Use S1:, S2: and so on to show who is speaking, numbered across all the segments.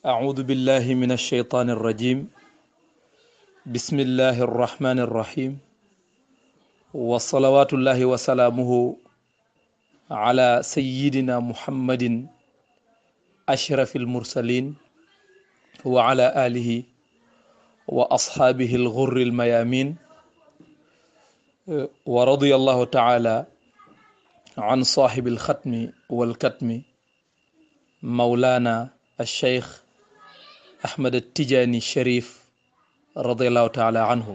S1: أعوذ بالله من الشيطان الرجيم بسم الله الرحمن الرحيم وصلوات الله وسلامه على سيدنا محمد أشرف المرسلين وعلى آله وأصحابه الغر الميامين ورضي الله تعالى عن صاحب الختم والكتم مولانا الشيخ أحمد التجاني الشريف رضي الله تعالى عنه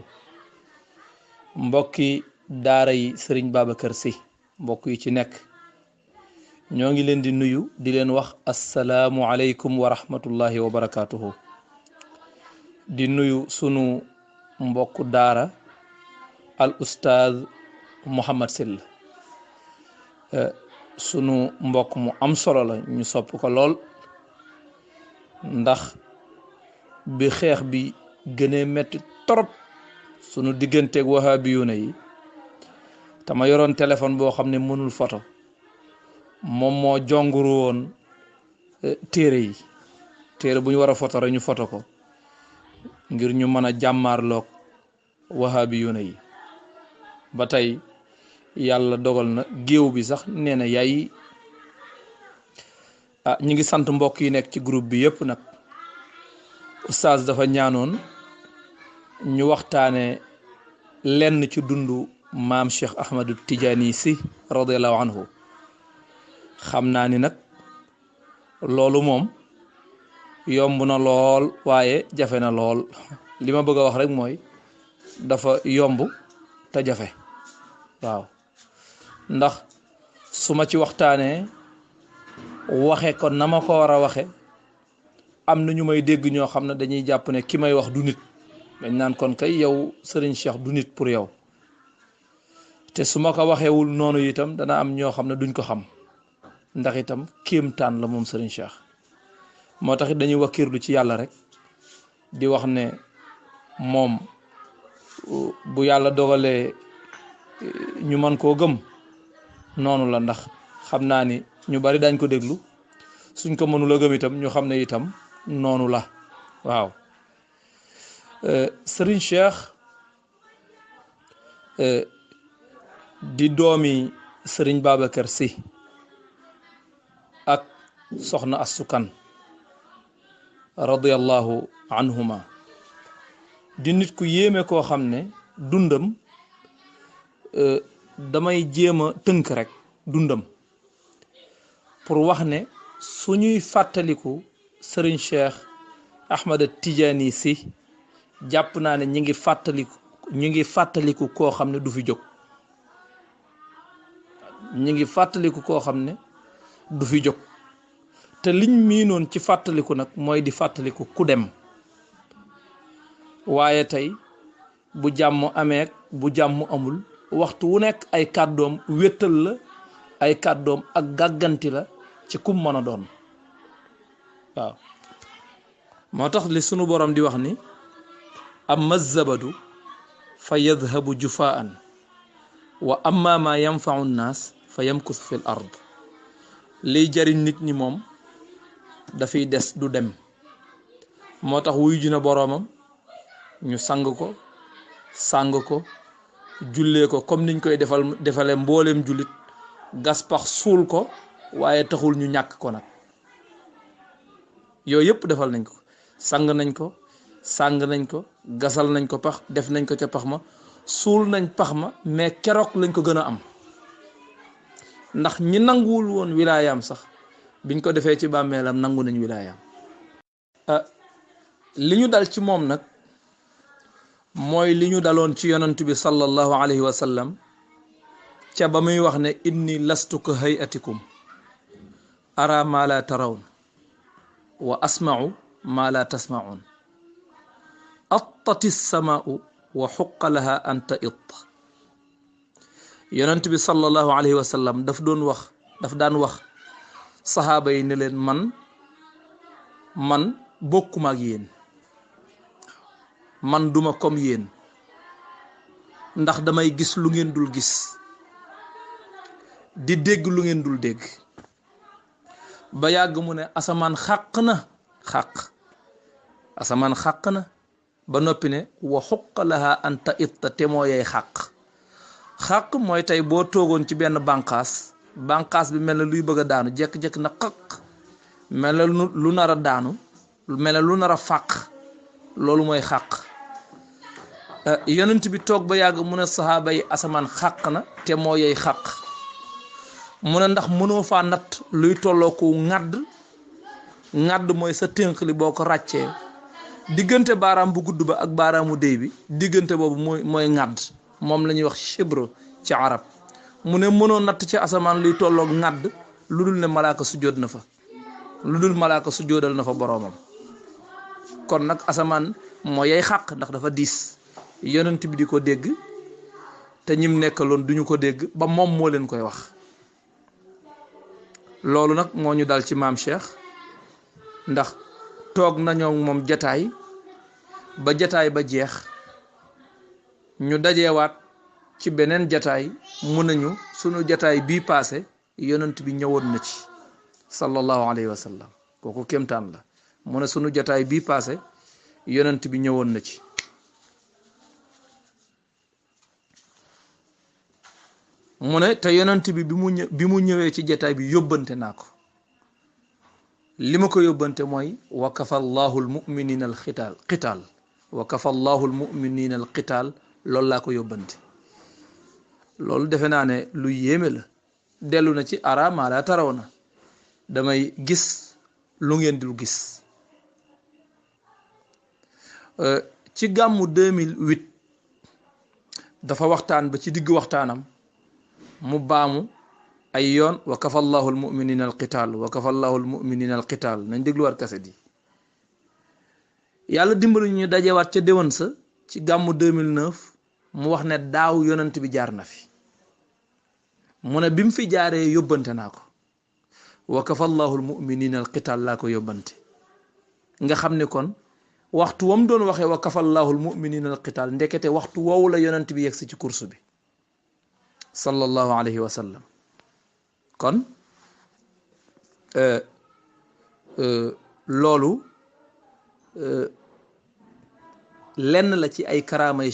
S1: mbokki daara yi Serigne Babacar Sy mbokk yi ci nekk ñoo ngi leen di nuyu di leen wax assalaamu aleykum wa rahmatullahi wa barakatuhu di nuyu sunu mbokku daara al ustaaz Mouhamed Sylla sunu mbokk mu am solo la ñu sopp ko lool ndax bi xeex bi gënee metti torop sunu digganteeg wahabiyuna yi tama yoroon téléphone boo xam ne mënul photo moom moo jonguru woon téere bu ñu war a photo rek ñu photo ko ngir ñu mën a jàmmaarloog wahabiyuna yi ba tey yàlla dogal na géew bi sax nee na yaay ñi ngi sant mbokk yi nekk ci groupe bi yépp nag oustaz dafa ñaanoon ñu waxtaane lenn ci dundu maam Cheikh Ahmadu Tijaani Sy radiallahu anhu xam naa ni nag loolu moom yomb na lool waaye jafe na lool li ma bëgg a wax rek mooy dafa yomb te jafe waaw ndax su ma ci waxtaanee waxe ko na ma ko war a waxe am na ñu may dégg ñoo xam ne dañuy jàpp ne ki may wax du nit dañ naan kon kay yow Serigne Cheikh du nit pour yow te su ma ko waxeewul noonu itam dana am ñoo xam ne duñ ko xam ndax itam kéemtaan la moom Serigne Cheikh moo tax it dañuy wakkirlu ci yàlla rek di wax ne moom bu yàlla dogalee ñu mën koo gëm noonu la ndax xam naa ni ñu bari dañ ko déglu suñ ko mënul a gëm itam ñu xam ne itam noonu la waaw Serigne Cheikh di doomi Serigne Babacar Sy ak soxna Astou Kane radiyallahu anhuma di nit ku yéeme koo xam ne dundam damay jéem a tënk rek dundam pour wax ne suñuy fàttaliku Serigne Cheikh Ahmad Tidiane Sy jàpp naa ne ñi ngi fàttaliku koo xam ne du fi jóg ñi ngi fàttaliku koo xam ne du fi jóg te liñ miinoon ci fàttaliku nag mooy di fàttaliku ku dem waaye tey bu jàmm amee bu jàmm amul waxtu wu nekk ay kàddoom wéttal la ay kàddoom ak gàgganti la ci kum mën a doon waaw moo tax li sunu borom di wax ni amma zabadu fa yadhabu jufaan wa amma ma yanfau nnaas fa yamkus fi l ard liy jariñ nit ñi moom dafay des du dem moo tax wuy ji na boroomam ñu sang ko sàng ko jullee ko comme niñ koy defale mbooleem jullit gas pax suul ko waaye taxul ñu ñàkk ko nag yooyu yëpp defal nañ ko sang nañ ko sàng nañ ko gasal nañ ko pax def nañ ko ca pax ma suul nañ pax ma mais keroog lañ ko gën a am ndax ñi nanguwul woon wilaayaam sax biñ ko defee ci bàmmeelam nangu nañ wilaayaam li ñu dal ci moom nag mooy li ñu daloon ci yonent bi sallallahu alayhi wa sallam ca ba muy wax ne inni lastu ka hayatikum ara ma la tarawn wa asma'u ma la tasma'un attati samaa'u wa xuqa laha an ta'it yonent bi sallallahu alayhi wa sallam daf daan wax saxaaba yi ne leen man bokkuma ak yéen man duma comme yéen ndax damay gis lu ngeen dul gis di dégg lu ngeen dul dégg ba yàgg mu ne asamaan xàq na xàq asamaan xàq na ba noppi ne wa xuqa laha an ta itta te moo yey xàq mooy tey boo toogoon ci benn bànqaas bi mel na luy bëgg a daanu jekk-jekk na xaq mel na lu nar a daanu mel na lu nar a fàq loolu mooy xàq yonent bi toog ba yàgg mu ne saxaaba yi asamaan xàq na te moo yey xàq mu ne ndax mënoo faa natt luy tolloo ko ŋàdd mooy sa tënk li boo ko ràccee diggante baaraam bu gudd ba ak baaraamu déy bi diggante boobu mooy ŋàdd moom la ñuy wax chibre ci arab mu ne mënoo natt ci asamaan luy tolloog ŋàdd lu dul ne malaaka sujjóot na fa lu dul malaaka sujjóotal na fa boroomam kon nag asamaan moo yey xàq ndax dafa diis yonent bi di ko dégg te ñim nekkaloon duñu ko dégg ba moom moo leen koy wax loolu nag moo ñu dal ci maam Cheikh ndax toog nañoo moom jataay ba jeex ñu dajewaat ci beneen jataay mun nañu sunu jataay bii paase yonent bi ñëwoon na ci sallallahu alayhi wa sallam kooku kéemtaan la mu ne sunu jataay bii paase yonent bi ñëwoon na ci mu ne te yonent bi bi mu ñëwee ci jataay bi yóbbante naa ko li ma ko yóbbante mooy wa kafa allahu almuminina alqitaal wa kafa allahu almuminina alqitaal loolu laa ko yóbbante loolu defe naa ne lu yéeme la dellu na ci ara maa laa taraw na damay gis lu ngeen dul gis ci gàmmu 2008 dafa waxtaan ba ci digg waxtaanam mu baamu ay yoon wa kafa allahu almuminina alqitaal wa kafa allahu almuminina alqitaal nañ dégluwaat kaset yi yàlla dimbali ñu dajewaat ca déwén sa ci gàmmu 2009 mu wax ne daaw yonent bi jaar na fi mu ne bi mu fi jaaree yóbbante naa ko wa kafa allahu almuminina alqitaal laa ko yóbbante nga xam ne kon waxtu wam doon waxee wa kafa allahu almuminina alqitaal ndekete waxtu woowu la yonent bi yegsi ci course bi sallallahu alayhi wa sallam kon loolu lenn la ci ay karaamay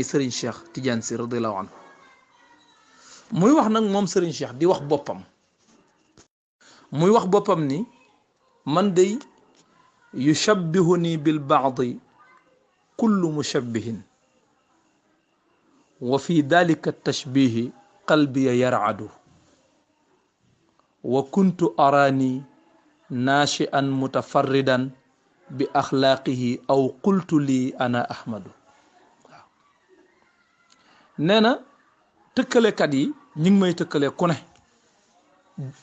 S1: Serigne Cheikh Tidiane Sy radiyallahu anhu muy wax nag moom Serigne Cheikh di wax boppam ni man day yushabbihuni bil baadi kullu mushabbihin wa fi dalika tashbihi qalbiya yar'adu wa kuntu arani nashi'an mutafarridan bi axlaaqihi aw qultu lii ana ahmadu waaw nee na tëkkalekat yi ñi ngi may tëkkale ku ne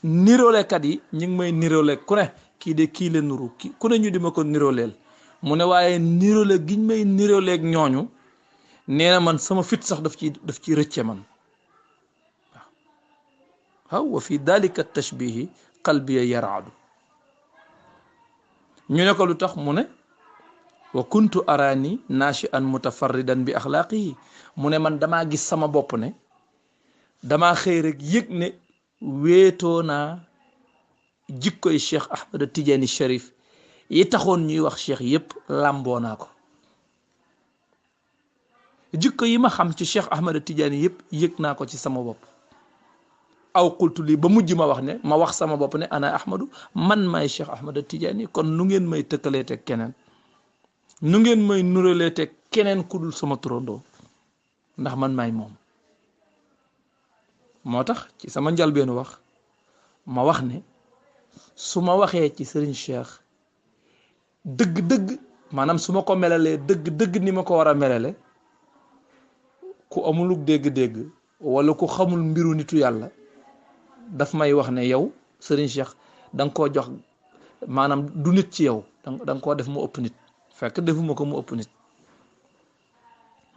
S1: nirolekat yi ñi ngi may nirole ku ne kii de kii la nuru ki ku ne ñu di ma ko niroleel mu ne waaye nirole giñ may niroleeg ñooñu nee na man sama fit sax daf ci rëcce man waaw wa fi dalika tashbihi qalbiya yar'adu ñu ne ko lu tax mu ne wa kuntu arani nashi'an mutafarridan bi axlaaqihi mu ne man damaa gis sama bopp ne damaa xëy rek yëg ne wéetoo naa jikkoy Cheikh Ahmad Tidiane Cherif yi taxoon ñuy wax cheikh yépp làmboo naa ko jikko yi ma xam ci Cheikh Ahmad Tidiane yépp yëg naa ko ci sama bopp aw qultu lii ba mujj ma wax ne ma wax sama bopp ne ana ahmadu man maay Cheikh Ahmad Tidiane kon nu ngeen may tëkkalee teg keneen nu ngeen may nuralee teg keneen ku dul sama turandoo ndax man maay moom moo tax ci sama njalbeenu wax ma wax ne su ma waxee ci Serigne Cheikh dëgg-dëgg maanaam su ma ko melalee dëgg-dëgg ni ma ko war a melale ku amulug dégg-dégg wala ku xamul mbiru nitu yàlla daf may wax ne yow Serigne Cheikh da nga koo jox maanaam du nit ci yow da nga koo def mu ëpp nit fekk defuma ko mu ëpp nit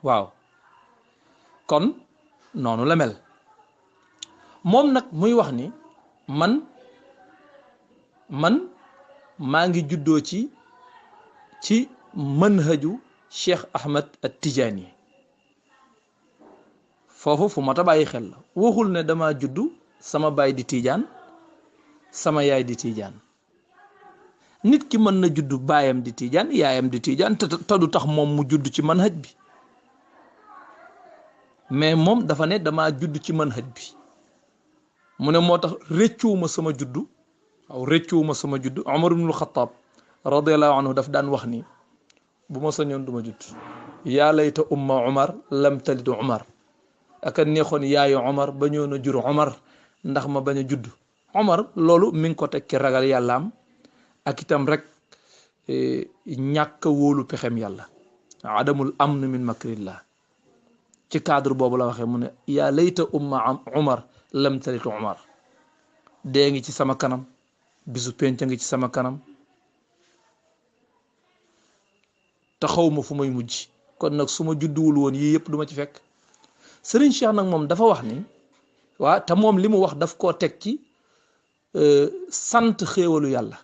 S1: waaw kon noonu la mel moom nag muy wax ni man maa ngi juddoo ci manhaju Cheikh Ahmad At-Tijaani foofu fu mat a bàyyi xel la waxul ne dama juddu sama baay di Tijaan sama yaay di Tijaan nit ki mën na judd baayam di tiijaan yaayam di tiijaan te du tax moom mu judd ci manhaj bi mais moom dafa ne dama judd ci manhaj bi mu ne moo tax rëccuwuma sama juddu waaw rëccuwuma sama juddu Umar ibnul Xattaab radiyallahu anhu daf daan wax ni bu ma sañoon duma judd yaa layta umma Umar lam talidu Umar aka neexoon yaayu Umar ba ñëw na jur Umar ndax ma bañ a judd Umar loolu mi ngi ko teg ci ragal yàllaam ak itam rek ñàkk a wóolu pexem yàlla adamul amn min makrillah ci cadre boobu la waxee mu ne yaa layta umma Umar lam talidu Umar dee ngi ci sama kanam bisu penc ngi ci sama kanam taxawma fu may mujj kon nag su ma judduwul woon yii yëpp du ma ci fekk Serigne Cheikh nag moom dafa wax ni waa te moom li mu wax daf koo teg ci sant xéewalu yàlla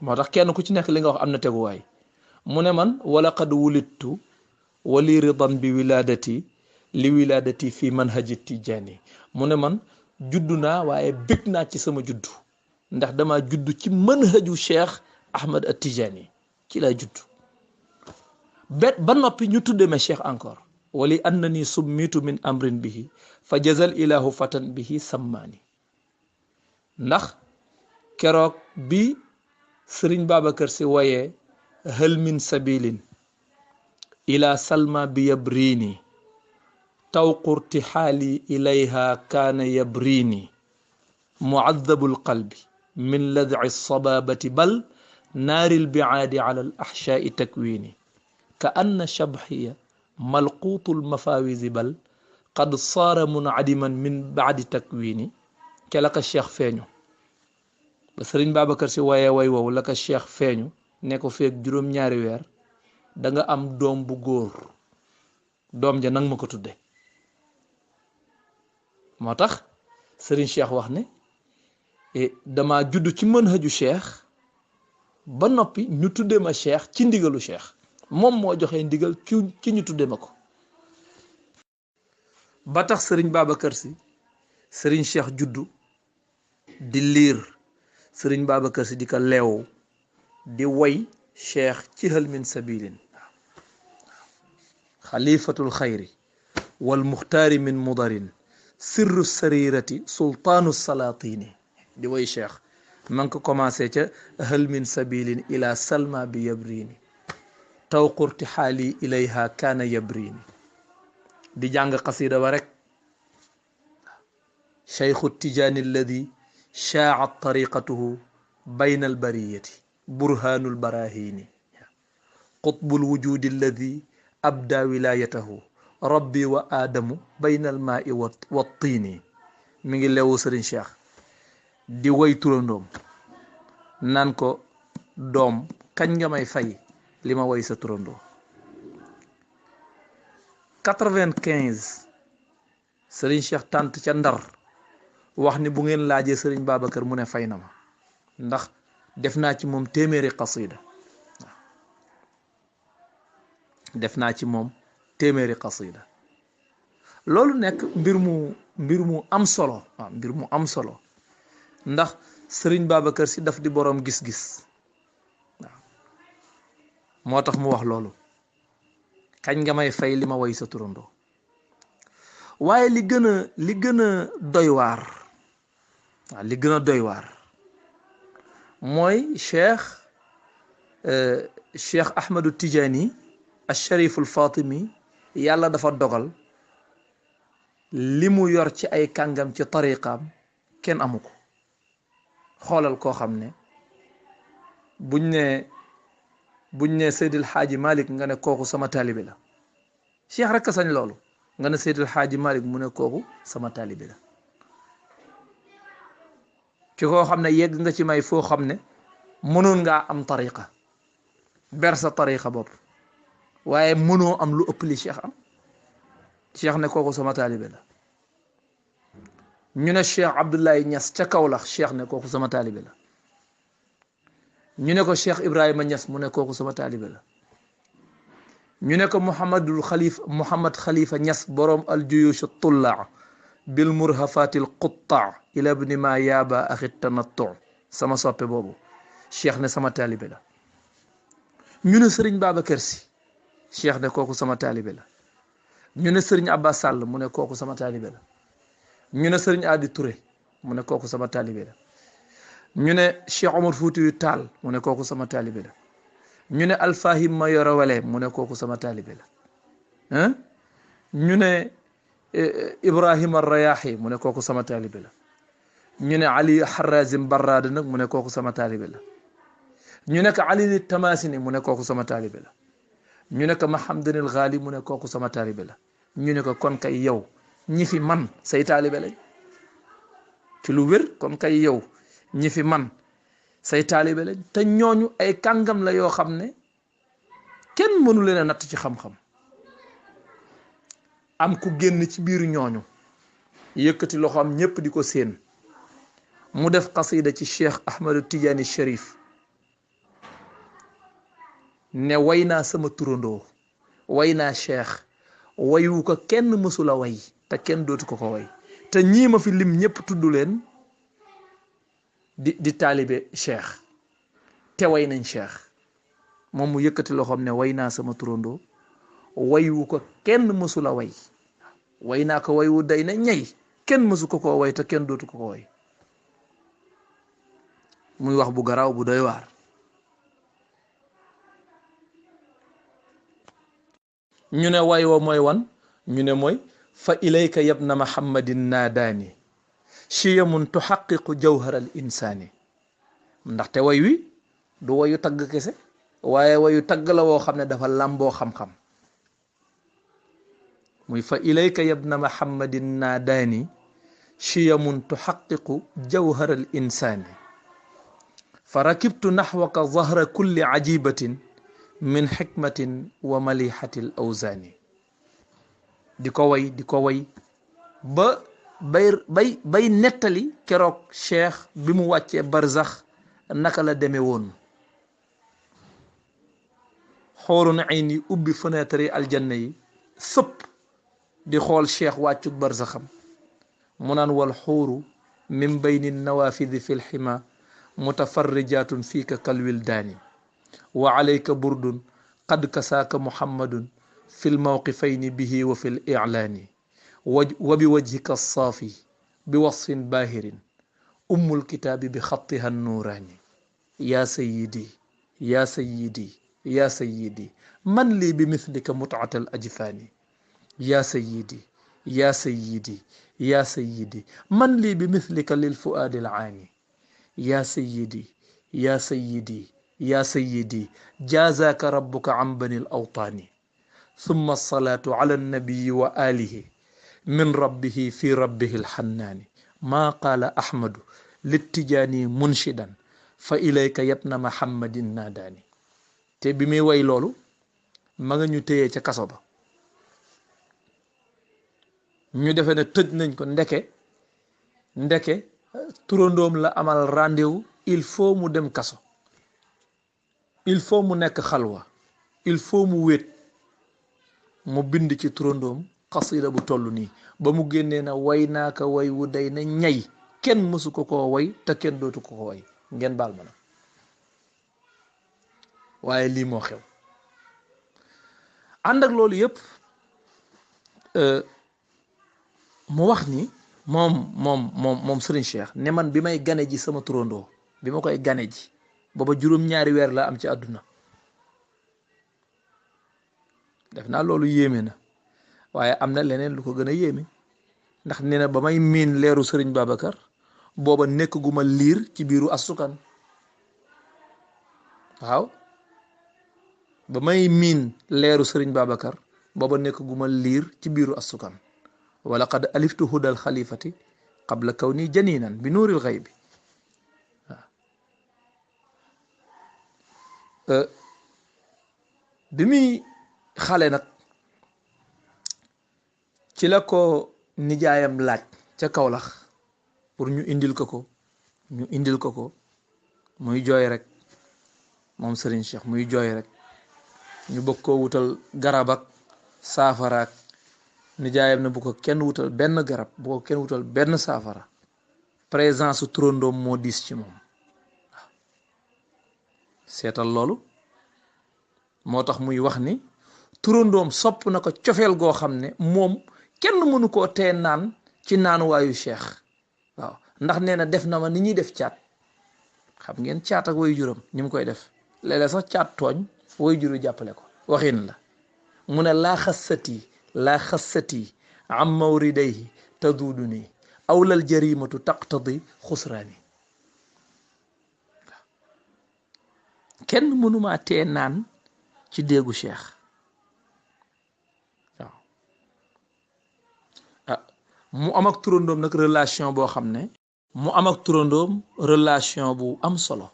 S1: moo tax kenn ku ci nekk li nga wax am na teguwaay mu ne man wala qad wulidtu wali ridan bi wiladati li wiladati fi manhaji tijaani mu ne man juddu naa waaye bég naa ci sama juddu ndax dama juddu ci manhaju Cheikh Ahmad at-Tijaani ci laa juddu ba noppi ñu tudde ma Cheikh encore wali annani summitu min amrin bihi fa jazal ilahu fatan bihi sammaani ndax keroog bi Sëriñ Babacar Si woyee hal min sabilin ila salma bi yabrini tawqurti xaali ilayha kaana yabrini muadabul qalbi min ladci sababati bal naari lbicaadi ala al axshaai takwini ka anna shabxiya malquutu lmafawisi bal qad saara munadiman min bacdi takwini ca la ka cheikh feeñu ba Sëriñ Babacar Si woyee way woowu la ka cheikh feeñu ne ko feeg juróom-ñaari weer da nga am doom bu góor doom ja nang ma ko tudde moo tax Serigne Cheikh wax ne dama judd ci manhaju Cheikh ba noppi ñu tudde ma Cheikh ci ndigalu Cheikh moom moo joxe ndigal ci ñu tudde ma ko ba tax Serigne Babacar Si Serigne Cheikh juddu di liir Serigne Babacar Si di ko leew di woy Cheikh ci hal min sabilin xalifatul xayri wal muxtaari min mudarin sirru sarirati sultaanu salatini di woy Cheikh man ko commencé ca hal min sabilin ila salma bi yabrini tawqurti xaali ilayha kaana yabrini di jàng qasida ba rek cheikhu tijaani alladi shaacat tariqatuhu bayna albariyati burhaanul barahini qutbul wujudi alladi abda wilayatahu rabbi wa aadamu bayna almaai wa tiini mi ngi leewu Sëriñ Cheikh di woy turandoom naan ko doom kañ nga may fay li ma woy sa turandoo 95 Sëriñ Cheikh tànt ca Ndar wax ni bu ngeen laajee Sëriñ Babacar mu ne fay na ma ndax def naa ci moom téeméeri qasida def naa ci moom téeméeri qasida loolu nekk mbir mu am solo waaw mbir mu am solo ndax Sëriñ Babacar Si daf di boroom gis-gis waaw moo tax mu wax loolu kañ nga may fay li ma woy sa turandoo waaye li gën a doy waar waaw li gën a doy waar mooy Cheikh Ahmadu Tijaani al-Shariful Fatimi yàlla dafa dogal li mu yor ci ay kàngam ci tariqaam kenn amu ko xoolal koo xam ne buñ ne Seydil Xaaji Malik nga ne kooku sama taalibe la Cheikh rek a sañ loolu nga ne Seydil Xaaji Malik mu ne kooku sama taalibe la ci koo xam ne yegg nga ci may foo xam ne mënoon ngaa am tariqa ber sa tariqa bopp waaye mënoo am lu ëpp li Cheikh am Cheikh ne kooku sama taalibe la ñu ne Cheikh Abdoulaye Niass ca Kaolack Cheikh ne kooku sama taalibe la ñu ne ko Cheikh Ibrahima Niass mu ne kooku sama taalibe la ñu ne ko Mouhamad Khalifa Niass boroom al juyush tullaa bil murhafatil quttaa ila ibni ma yaaba axi tanattu sama soppe boobu cheikh ne sama taalibe la. ñu ne sëriñ Babacar Si, cheikh ne kooku sama taalibe la. ñu ne sëriñ Abbas Sall, mu ne kooku sama taalibe la. ñu ne sëriñ Adi Touré, mu ne kooku sama taalibe la. ñu ne Cheikh Omar Foutiyou Tall, mu ne kooku sama taalibe la. ñu ne Alfahim Mayoro Wele, mu ne kooku sama taalibe la. ñu ne Ibrahima Rayahi, mu ne kooku sama taalibe la. ñu ne Ali Harazim Barrada nag, mu ne kooku sama taalibe la. ñu ne ko Ali Tamasini, mu ne kooku sama taalibe la. ñu ne ko Mahamdanil Ghali, mu ne kooku sama taalibe la. ñu ne ko kon kay yow ñi fi man say taalibe lañ ci lu wér. kon kay yow ñi fi man say taalibe lañ te ñooñu ay kàngam la yoo xam ne kenn mënu leen a natt ci xam-xam. am ku génn ci biir ñooñu yëkkati loxoom ñépp di ko séen mu def qasida ci Cheikh Ahmadu Tidiane Cherif ne way naa sama turandoo, way naa cheikh, wayu ko kenn mësula way te kenn dootu ko way te ñii ma fi lim ñépp tudd leen di taalibe cheikh te way nañ cheikh. moom mu yëkkati loxoom ne way naa sama turandoo, wayu ko kenn mësula way naa ko wayu day na ñey kenn mësu ko way te kenn dootu ko way. muy wax bu garaaw bu doy waar. ñu ne way wa mooy wan, ñu ne mooy fa ilayka yabna Muhammadin naadaani chiyamun tuxaqiqu jawhara al insaani. ndaxte way wi du wayu tagg kese waaye wayu tagg la woo xam ne dafa làmboo xam-xam. muy fa ilayka yabna Muhammadin naadaani chiyamun tuxaqiqu jawhara al insaani fa rakibtu naxwaka zahra kulli ajibatin min xikmatin wa malihatil awzaani. di ko way ba bay nettali keroog cheikh bi mu wàccee barzax naka la demee woon. xoorun ayn yi ubbi fenêtre yi aljanna yi sëpp di xool cheikh wàccug barzaxam mu naan wal xuuru min bayni nawafidi fi lxima mutafarrijatun fiika kalwildaani wa alayka burdun qad kasaaka muhammadun fi lmawqifayni bihi wa fi lilaani wa bi wajhika alsaafi bi wasfin baahirin ummulkitaabi bi xattiha nnuuraani yaa sayidi yaa sayidi yaa sayidi man lii bi mithlika mut'ata al ajfaani yaa sayidi yaa sayidi yaa sayidi man lii bi mithlika lil fuaadi al aani yaa sayidi yaa sayidi yaa sayidi jaazaaka rabbuka an bani al awtaani summa alsalaatu ala annabiyi wa alihi min rabbihi fi rabbihi alxannaani maa qaala ahmadu littijaani munshidan fa ilayka yabna muhammadin naadaani. te bi muy way loolu ma nga ñu téyee ca kaso ba ñu defe ne tëj nañ ko ndeke turandoom la amal rendez-vous. il faut mu dem kaso, il faut mu nekk xalwa, il faut mu wéet mu bind ci turandoom xasida bu toll nii ba mu génnee na way naa ko way wu day na ñay kenn mësu ko way te kenn dootu ko way. ngeen baal ma na waaye lii moo xew. ànd ak loolu yëpp mu wax ni moom Serigne Cheikh ne man bi may gane ji sama turandoo bi ma koy gane ji booba juróom-ñaari weer la am ci àdduna. def naa loolu yéeme na waaye am na leneen lu ko gën a yéeme ndax nee na ba may miin leeru Serigne Babacar booba nekk gu ma liir ci biiru asukan. waaw ba may miin leeru Serigne Babacar booba nekk gu ma liir ci biiru asukan. wala qad aliftu hudal xalifati qabla kawni janinan bi nuuril xaybi. bi muy xale nag ci la ko nijaayam laaj ca Kawlax pour ñu indil ko muy jooy rek moom Serigne Cheikh muy jooy rek ñu bëgg koo wutal garab ak saafaraak nijaayam ne bu ko kenn wutal benn garab bu ko kenn wutal benn saafara présence su turandoom moo diis ci moom. seetal loolu moo tax muy wax ni turandoom sopp na ko cofeel goo xam ne moom kenn mënu koo tee naan ci naanuwaayu cheikh waaw ndax nee na def na ma ni ñuy def caat xam ngeen caat ak way juram ni mu koy def léeg-léeg sax caat tooñ way juru jàppale ko waxin la mu ne laa xassati am mawridayhi taduudu nii awlal jarimatu taqtadi xusraani kenn mënumaa tee naan ci déggu cheikh waaw mu am ak turandoom nag relation boo xam ne mu am ak turandoom relation bu am solo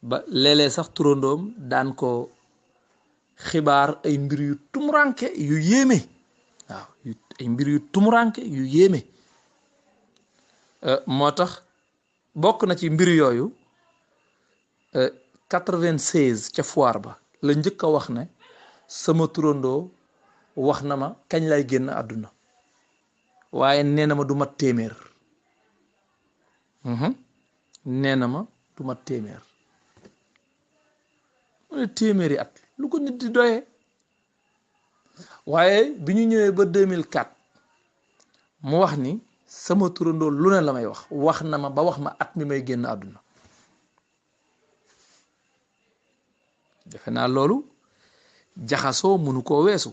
S1: ba léeg-léeg sax turandoom daan ko xibaar ay mbir yu tumuranke yu yéeme waaw ay mbir yu tumuranke yu yéeme moo tax bokk na ci mbir yooyu 96 ca foire ba la njëkk a wax ne sama turandoo wax na ma kañ lay génn àdduna waaye nee na ma du mat téeméer nee na ma du mat téeméer mu ne téeméeri at lu ko nit di doyee waaye bi ñu ñëwee ba 2004 mu wax ni sama turandoo lu ne la may wax na ma ba wax ma at mi may génn àdduna defe naa loolu jaxasoo mënu koo weesu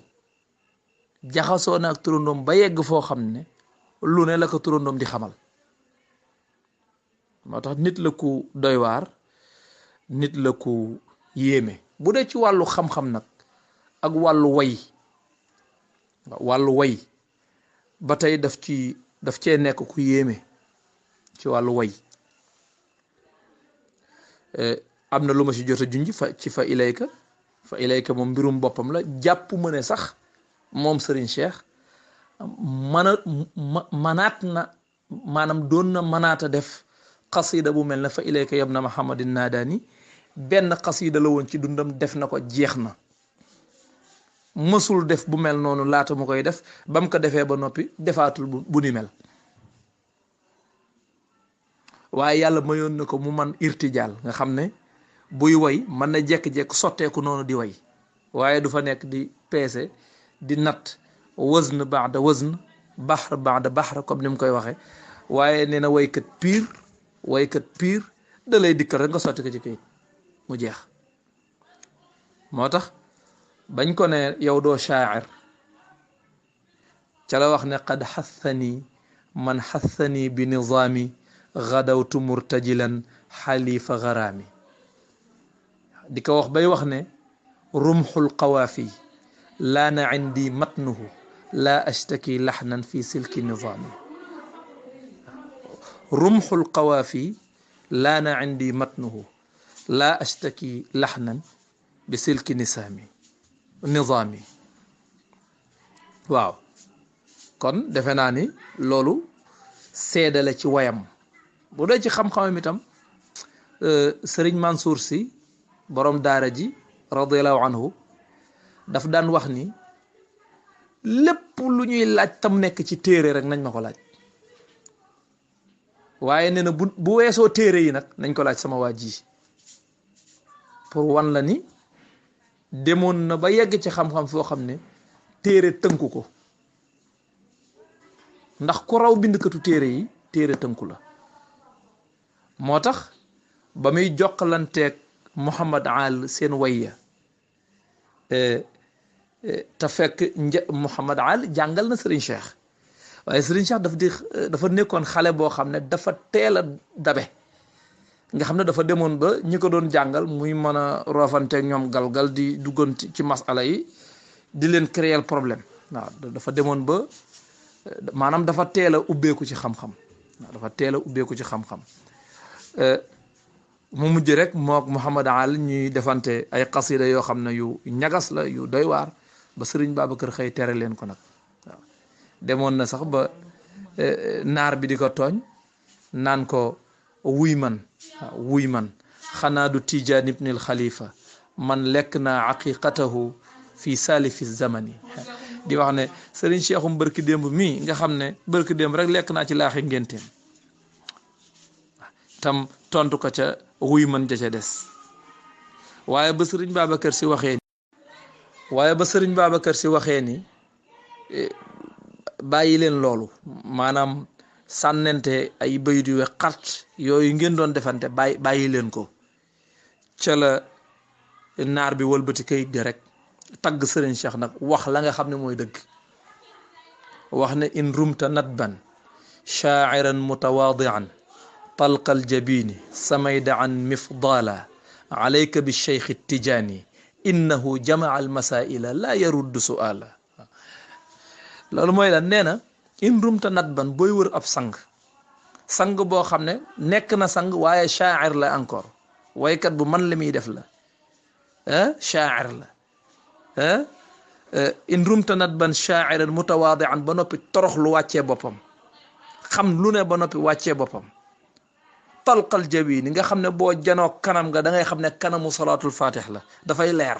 S1: jaxasoo na ak turandoom ba yegg foo xam ne lu ne la ko turandoom di xamal moo tax nit la ku doy waar nit la ku yéeme bu dee ci wàllu xam-xam nag ak wàllu way ba tey daf cee nekk ku yéeme ci wàllu way am na lu ma ci jot a junj fa ilayka moom mbirum boppam la jàpp ma ne sax moom Serigne Cheikh manaat na maanaam doon na manaata def xasida bu mel ne fa ilayka yabna Muhammadin naadaani benn xasida la woon ci dundam def na ko jeex na mësul def bu mel noonu laata mu koy def ba mu ko defee ba noppi defaatul bu ni mel waaye yàlla mayoon na ko mu man irtijaal nga xam ne buy way mën na jekk-jekk sotteeku noonu di way waaye du fa nekk di peese di natt wazn baada wazn bahr baada bahr comme ni mu koy waxee waaye nee na waykat piir da lay dikkal rek nga sotti ko ci kayit mu jeex moo tax bañ ko ne yow doo shaacir ca la wax ne qad xathani man xathani bi nizaami gadawtu murtajilan xalifa garaami di ko wax bay wax ne rumxul qawaafi laana indi matnuhu laa ashtaki laxnan fi silki nizaami rumxul qawaafi laana indi matnuhu laa ashtaki laxnan bi silki nizaami waaw kon defe naa ni loolu seede la ci wayam bu dee ci xam-xamam itam Sëriñ Mansour si borom daara ji radiallahu anhu daf daan wax ni lépp lu ñuy laaj tam nekk ci téere rek nañ ma ko laaj waaye nee na bu weesoo téere yi nag nañ ko laaj sama waa ji pour wan la ni demoon na ba yegg ci xam-xam foo xam ne téere tënku ko ndax ku raw bindkatu téere yi téere tënku la moo tax ba muy jokkalanteeg Muhammad Al seen wayya te fekk Muhammad Al jàngal na Serigne Cheikh waaye Serigne Cheikh dafa nekkoon xale boo xam ne dafa teel a dabe nga xam ne dafa demoon ba ñi ko doon jàngal muy mën a roofanteeg ñoom galgal di duggoon ci masala yi di leen créer problème waaw dafa demoon ba maanaam dafa teel a ubbeeku ci xam-xam waaw dafa teel a ubbeeku ci xam-xam mu mujj rek mook Muhammad Al ñuy defante ay xasida yoo xam ne yu ñagas la yu doy waar ba Sëriñ Babacar xëy tere leen ko nag waaw demoon na sax ba naar bi di ko tooñ naan ko wuy man xanaa du Tijaan ibnil Xalifa man lekk naa aqiqatahu fi salifi zamani di wax ne Sëriñ Cheikhum bërki démb mii nga xam ne bërki démb rek lekk naa ci laaxi ngénteem tam tontu ko ca wuy man ja ca des waaye ba sëriñ Babacar si waxee ni bàyyi leen loolu maanaam sànnente ay bayit yu xat yooyu ngeen doon defante bàyyi leen ko ca la naar bi wëlbati kayit di rek tagg sëriñ Cheikh nag wax la nga xam ne mooy dëgg wax ne in rumta nadban shaa'iran mutawaadi'an talqa aljabini samayda an mifdala alayka bi cheikh tijaani innahu jamaa almasaila la yaruddu su'ala loolu mooy lan nee na in rumta nadban booy wër ab sang boo xam ne nekk na sang waaye shaa'ir la encore waykat bu man li muy def la shaa'ir la in rumta nadban shaa'iran mutawaadi'an ba noppi torox lu wàccee boppam xam lu ne ba noppi wàccee boppam talqal jabini nga xam ne boo janoo kanam nga da ngay xam ne kanamu salaatul fatih la dafay leer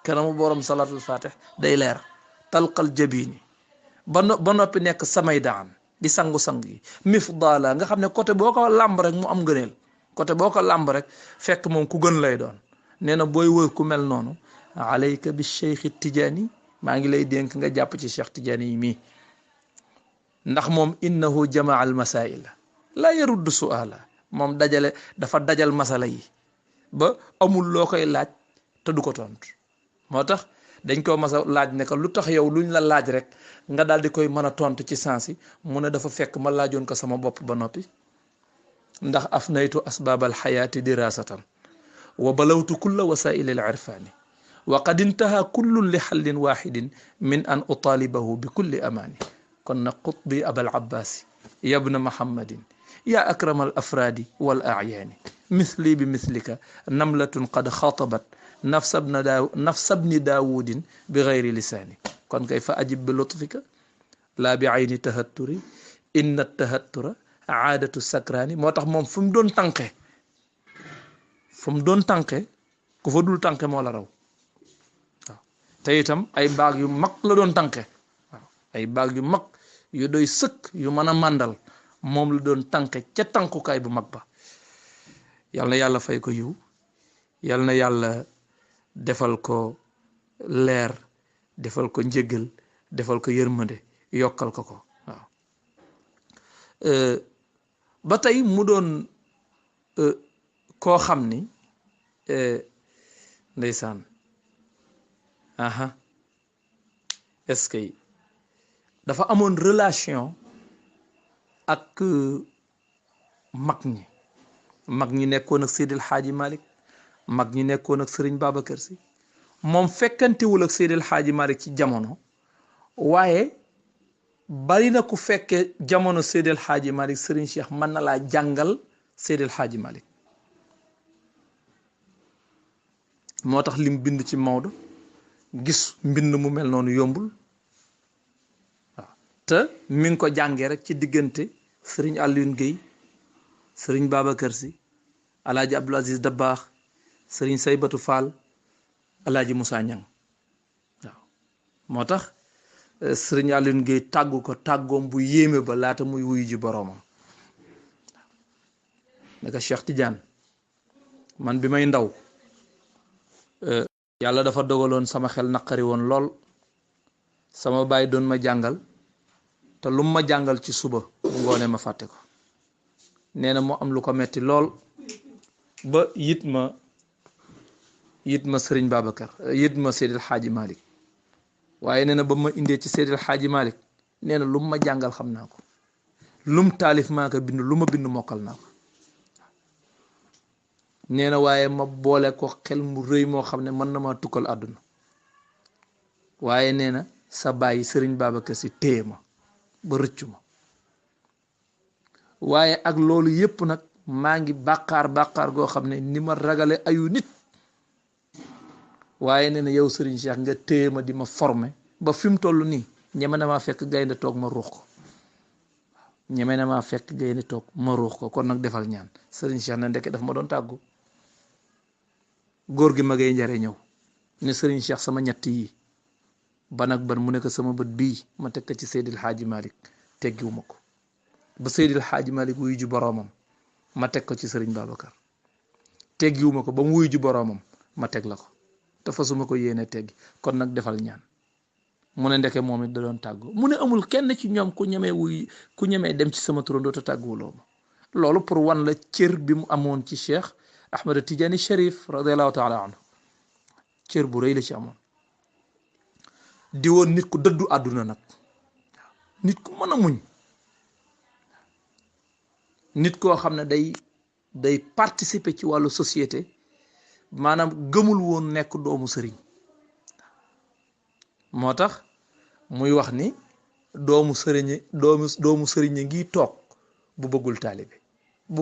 S1: kanamu borom salaatul fatih day leer talqal jabini ba noppi nekk samay daan di sangu-sang yi mifdala nga xam ne côté boo ko làmb rek mu am gëneel côté boo ko làmb rek fekk moom ku gën lay doon nee na booy wër ku mel noonu alayka bi cheikh tijaani maa ngi lay dénk nga jàpp ci cheikh tijaani yi mii ndax moom innahu jamaa al masaila la yaruddu su'ala moom dafa dajal masala yi ba amul loo koy laaj te du ko tontu moo tax dañ ko masa laaj ne ko lu tax yow luñ la laaj rek nga daal di koy mën a tontu ci sansi mu ne dafa fekk ma laajoon ko sama bopp ba noppi ndax afnaytu asbaab alxayaati dirasatan wa balawtu kulla wasaili al irfani wa qad intaha kullun li xallin waxidin min an utalibahu bi kulli amaani kon nag qutbi abal abbaasi yabna muhammadin ya akrama al afraadi wal acyaani misli bi mislika namlatun qad xatabat nafsa bni daawudin bi gayri lisaani kon kay fa ajib bi lutfika laa bi ayni tahatturi inna tahattura aadatu sakraani moo tax moom fu mu doon tànqe ku fa dul tànqe moo la raw waaw te itam ay baag yu mag la doon tànqe waaw ay baag yu mag yu doy sëkk yu mën a màndal moom la doon tànqe ca tànkukaay bu mag ba yal na yàlla fay ko yiw yal na yàlla defal ko leer defal ko njëggal defal ko yërmande yokkal ko waaw ba tey mu doon koo xam ni ndeysaan est-ce que dafa amoon relation ak mag ñi nekkoon ak Seydil Hadji Malick mag ñi nekkoon ak Serigne Babacar Sy moom fekkantewul ak Seydil Hadji Malick ci jamono waaye bari na ku fekke jamono Seydil Hadji Malick Serigne Cheikh mën na laa jàngal Seydil Hadji Malick moo tax lim bind ci Maodo gis mbind mu mel noonu yombul waaw te mi ngi ko jàngee rek ci diggante Serigne Alioune Guèye Serigne Babacar Sy Alaaji Abdoul Aziz Dabakh Serigne Saybatu Fall Alaaji Moussa Niang waaw moo tax Serigne Alioune Guèye tàggu ko tàggoom bu yéeme ba laata muy wuyu ji boroomam ne ko Cheikh Tidiane man bi may ndaw yàlla dafa dogaloon sama xel naqari woon lool sama baay doon ma jàngal te lu ma jàngal ci suba bu ngoonee ma fàtte ko nee na moo am lu ko metti lool ba yit ma Serigne Babacar yit ma Seydil Hadji Malick waaye nee na ba ma indee ci Seydil Hadji Malick nee na lu ma jàngal xam naa ko lum taalif maa ko bind lu ma bind mokkal naa ko nee na waaye ma boole ko xel mu rëy moo xam ne mën na maa tukkal àdduna waaye nee na sa bàyyi Serigne Babacar Sy téye ma ba rëccu ma waaye ak loolu yépp nag maa ngi bàkkaar goo xam ne ni ma ragale ayu nit waaye nee na yow Serigne Cheikh nga téye ma di ma former ba fi mu toll nii ñeme na maa fekk gaynde toog ma ruux ko ñeme na maa fekk gaynde toog ma ruux ko kon nag defal ñaan Serigne Cheikh na ndeke daf ma doon tàggu góor gi ma ngay njare ñëw ne Serigne Cheikh sama ñett yi ban ak ban mu nekk sama bët bii ma teg ko ci Seydil Hadji Malick teggiwu ma ko ba Seydil Hadji Malick wuyu ji boroomam ma teg ko ci Serigne Babacar teggiwu ma ko ba mu wuyu ji boroomam ma teg la ko te fasuma ko yéene teggi kon nag defal ñaan mu ne ndeke moom it da doon tàggoo mu ne amul kenn ci ñoom ku ñemee dem ci sama turandoo te tàgguwuloo ma loolu pour wan la cër bi mu amoon ci Cheikh Ahmed Tidiane Cherif radiallahu taala anhu cër bu rëy la ci amoon di woon nit ku dëddu àdduna nag nit ku mën a muñ nit koo xam ne day participer ci wàllu société maanaam gëmul woon nekk doomu sëriñ moo tax muy wax ni doomu sëriñ ngi toog bu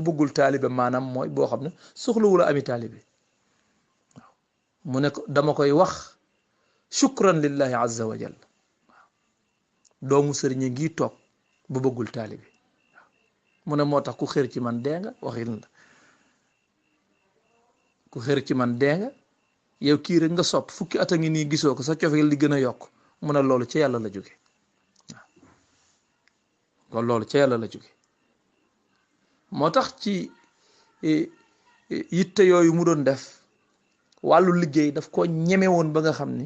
S1: bëggul taalibe maanaam mooy boo xam ne soxlawula ami taalibe waaw mu ne ko dama koy wax shukran lillahi azza wa jalla waaw doomu sëriñ ngi toog bu bëggul taalibe mu ne moo tax ku xër ci man dee nga waxin la ku xër ci man dee nga yow kii rek nga sopp fukki at a ngi nii gisoo ko sa cofeel di gën a yokk mu ne loolu ca yàlla la jóge waaw kon loolu ca yàlla la jóge moo tax ci yitte yooyu mu doon def wàllu liggéey daf ko ñeme woon ba nga xam ni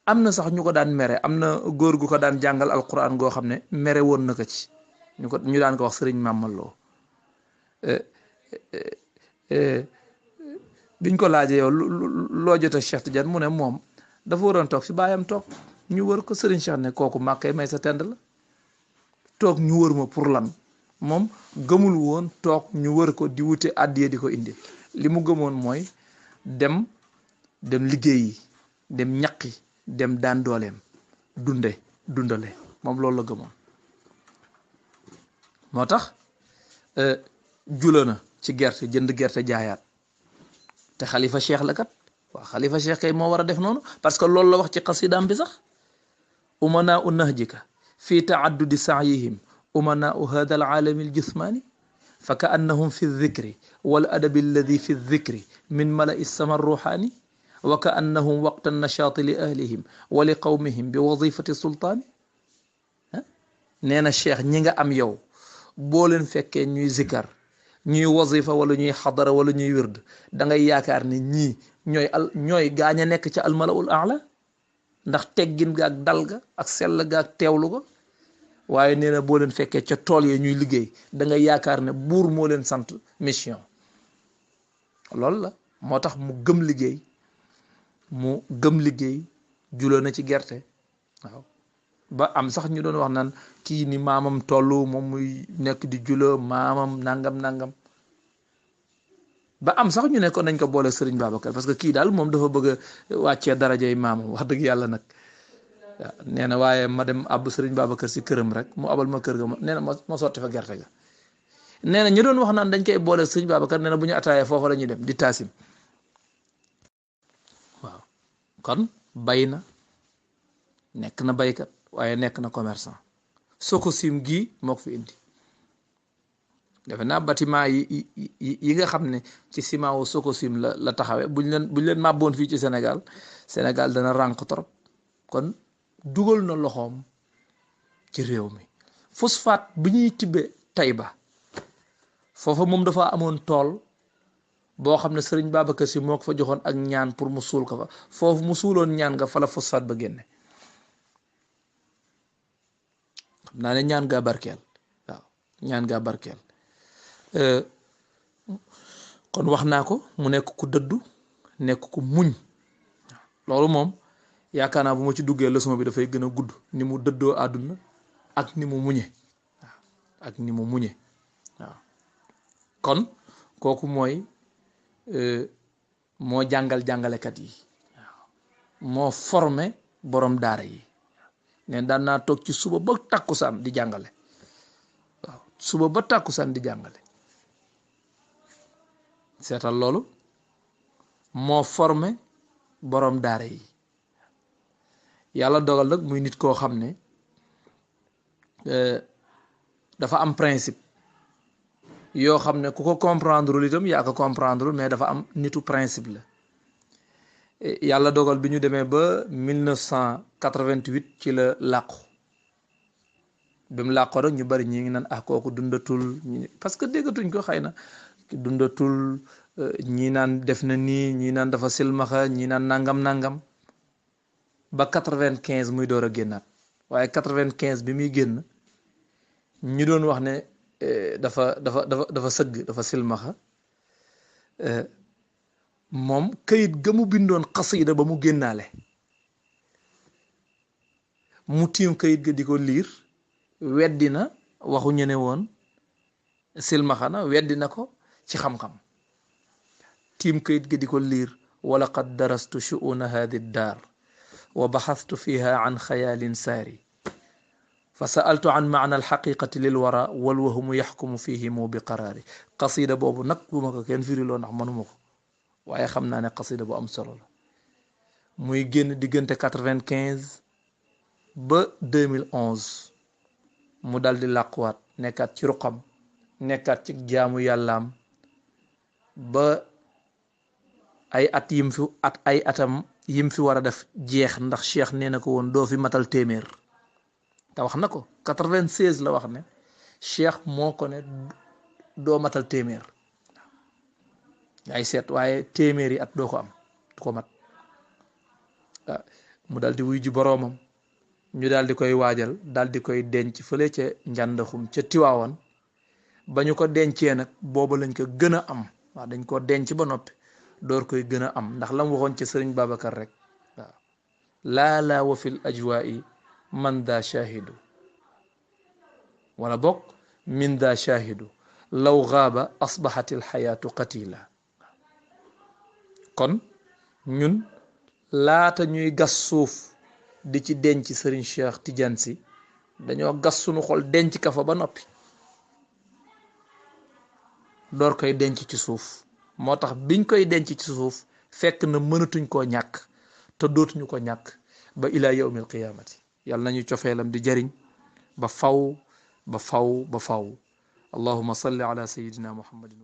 S1: am na sax ñu ko daan mere am na góor gu ko daan jàngal alquran goo xam ne mere woon na ko ci ñu daan ko wax sëriñ Mamadou biñ ko laajee yow loo jot a Cheikh Tidiane mu ne moom dafa waroon toog fi baayam toog ñu wër ko sëriñ Cheikh ne kooku màkkay may sa tend la toog ñu wër ma pour lan moom gëmul woon toog ñu wër ko di wute àddiya di ko indi li mu gëmoon mooy dem liggéeyi dem ñaqi dem daan dooleem dundale moom loolu la gëmoon moo tax jula na ci gerte jënd gerte jaayaat te xalifa cheikh la kat waaw xalifa cheikh kay moo war a def noonu parce que loolu la wax ci xasidaam bi sax umanaa u nahjika fi taaddudi saayihim umanaa u hada alaalami aljismaani fa ka annahum fi aldikri wal adabi alladi fi aldikri min malai sama arruxaani wa ka annahum waqta annashaati li ahlihim wa li qawmihim bi wazifati sultaani nee na cheikh ñi nga am yow boo leen fekkee ñuy zikar ñuy wazifa wala ñuy xadara wala ñuy wird da ngay yaakaar ne ñii ñooy gaañ a nekk ca almalaul aala ndax teggin ga ak dal ga ak sell ga ak teewlu ga waaye nee na boo leen fekkee ca tool ya ñuy liggéey da ngay yaakaar ne buur moo leen sant mission loolu la moo tax mu gëm liggéey juloo na ci gerte waaw ba am sax ñu doon wax naan kii ni maamam tollu moom muy nekk di julo maamam nangam ba am sax ñu ne ko nañ ko boole Serigne Babacar parce que kii daal moom dafa bëgg a wàccee darajay maamam wax dëgg yàlla nag waaw nee na waaye ma dem abbu Serigne Babacar si këram rek mu abal ma kër ga nee na ma sotti fa gerte ga nee na ñu doon wax naan dañ koy boole Serigne Babacar nee na bu ñu ataayee foofa la ñuy dem di taasim waaw kon bay na nekk na baykat waaye nekk na commerçant Sococim gii moo ko fi indi defe naa bâtiment yi nga xam ne ci ciment wu Sococim la taxawee buñ leen màbboon fii ci Sénégal dana rànq trop kon dugal na loxoom ci réew mi phosphate bi ñuy tibbe Taïba foofa moom dafa amoon tool boo xam ne Serigne Babacar Sy moo ko fa joxoon ak ñaan pour mu suul ko fa foofu mu suuloon ñaan nga fa la phosphate ba génne xam naa ne ñaan gaa barkeel waaw ñaan gaa barkeel kon wax naa ko mu nekk ku dëddu nekk ku muñ loolu moom yaakaar naa bu ma ci duggee leçon bi dafay gën a gudd ni mu dëddoo àdduna ak ni mu muñe waaw ak ni mu muñe waaw kon kooku mooy moo jàngalekat yi waaw moo formé borom daara yi neen daan naa toog ci suba ba tàkkusaan di jàngale waaw suba ba tàkkusaan di jàngale seetal loolu moo formé borom daara yi yàlla dogal nag muy nit koo xam ne dafa am principe yoo xam ne ku ko comprendre lu itam yaa ko comprendre mais dafa am nitu principe la yàlla dogal bi ñu demee ba 1988 ci la làqu bi mu làqoo rek ñu bari ñi ngi naan kooku dundatul parce que déggatuñ ko xëy na dundatul ñii naan def na nii ñii naan dafa silmaxa ñii naan nangam nangam ba 95 muy door a génnaat waaye 95 bi muy génn ñu doon wax ne dafa sëgg dafa silmaxa moom këyit ga mu bindoon xasida ba mu génnaale mu tiim këyit ga di ko liir weddi na waxu ñene woon silmaxa na weddi na ko ci xam-xam tiim këyit ga di ko liir wala qad darastu shu'una hadi daar wa baxastu fiha an xayaalin saari fa sa'altu an maana alxaqiqati lil wara wal wahumu yaxkumu fihimu bi qaraari qasida boobu nag bu ma ko kenn firiloo ndax mënuma ko waaye xam naa ne qasida bu am solo la muy génn diggante 95 ba 2011 mu dal di làquwaat nekkaat ci ruqam nekkaat ci jaamu yàllaam ba ay atam yim fi war a def jeex ndax cheikh nee na ko woon doo fi matal téeméer te wax na ko 96 la wax ne cheikh moo ko ne doo matal téeméer ay seet waaye téeméer yi at doo ko am du ko mat mu dal di wuy ji boroomam ñu daal di koy waajal daal di koy denc fële ca njàndaxum ca Tiwaawan ba ñu ko dencee nag booba lañ ko gën a am waaw dañ ko denc ba noppi door koy gën a am ndax lam waxoon ca sëriñ Babacar rek waaw laa wa fil ajwaa'i man daa shahidu wala bokk min daa shahidu law gaaba asbahatil xayaatu qatila kon ñun laata ñuy gas suuf di ci denc sëriñ Cheikh Tidiane Sy dañoo gas suñu xol denc ka fa ba noppi door koy denc ci suuf moo tax biñ koy denc ci suuf fekk na mënatuñ koo ñàkk te dootuñu ko ñàkk ba ila yawmil qiyaamati yàlla nañu cofeelam di jariñ ba faw ba faw ba faw allahumma salli ala sayyidina muhammadin